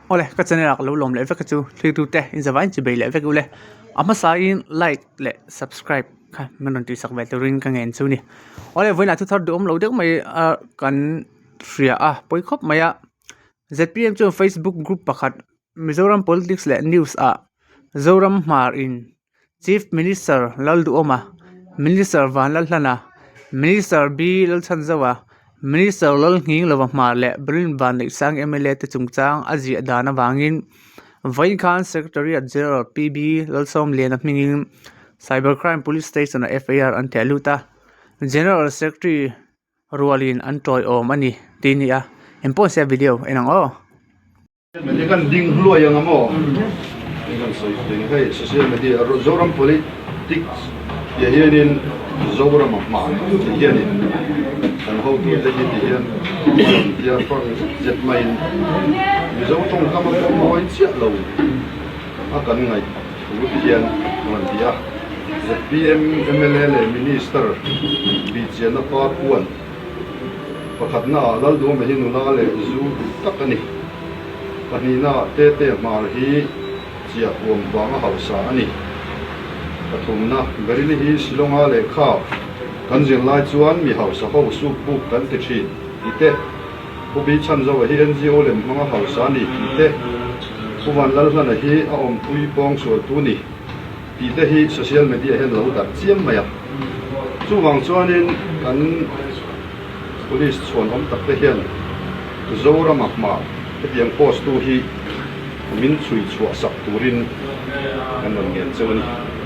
Awle ka channel ah ka lo lawm leh vek a chu thlir tute in zavai in chi bei leh vek ule a hmasa in like leh subscribe kha min rawn tihsak ve turin ka ngen chu ni awle vawiinah thu thar duhawm lo deuh mai a kan hria a pawi khawp mai a zpm chuan facebook group pakhat Mizoram politics leh news ah Zoram hmar in Chief Minister Lalduhawma, Minister Vanlalhlana, Minister B Lalchhanzova, Minister Lalnghinglova Hmar leh Berlin Vanneihsang mla te chungchang a ziah dan avangin vawiin khan Secretariat General PB Lalsawmliana hmingin Cyber Crime Police Station-ah FIR an theh lut a, General Secretary rualin an tawiawm a ni tih a ni a, engpawh se video en ang aw. Media kan ding hluai ang a maw? Hei kan sawi thei hei social media Zoram politics tih hianin Zoram a hma tih hianin kan hotute hi ti hian a rawn tiar fang zet zet maiin Mizo tawngkam a pawh mawi chiah lo a kan ngaih thu ti hian a rawn ti a. Zpm mla leh Minister bihchianna part one Pakhatnaah Lalduhawma hi nula leh zu duh tak a ni. Pahnihnaah Tete Hmar hi chiah huam vanga hausa a ni. Pathumna, Berili hi Shillonga lehkha kan zir lai chuan mi hausa ho suk buk kan ti thin tih te, Pu Bi Chhanzoa hi NGO lem hmanga hausa a ni tih te, Pu Vanlalhlana hi a awmpui pawng sualtu ni tih te hi social media hian lo darh chiam mai a. Chuvang chuanin kan police chhuan awm tak te hian Zorama hma hetiang post tu hi min chhui chhuah sak turin kan rawn ngen cheu a ni.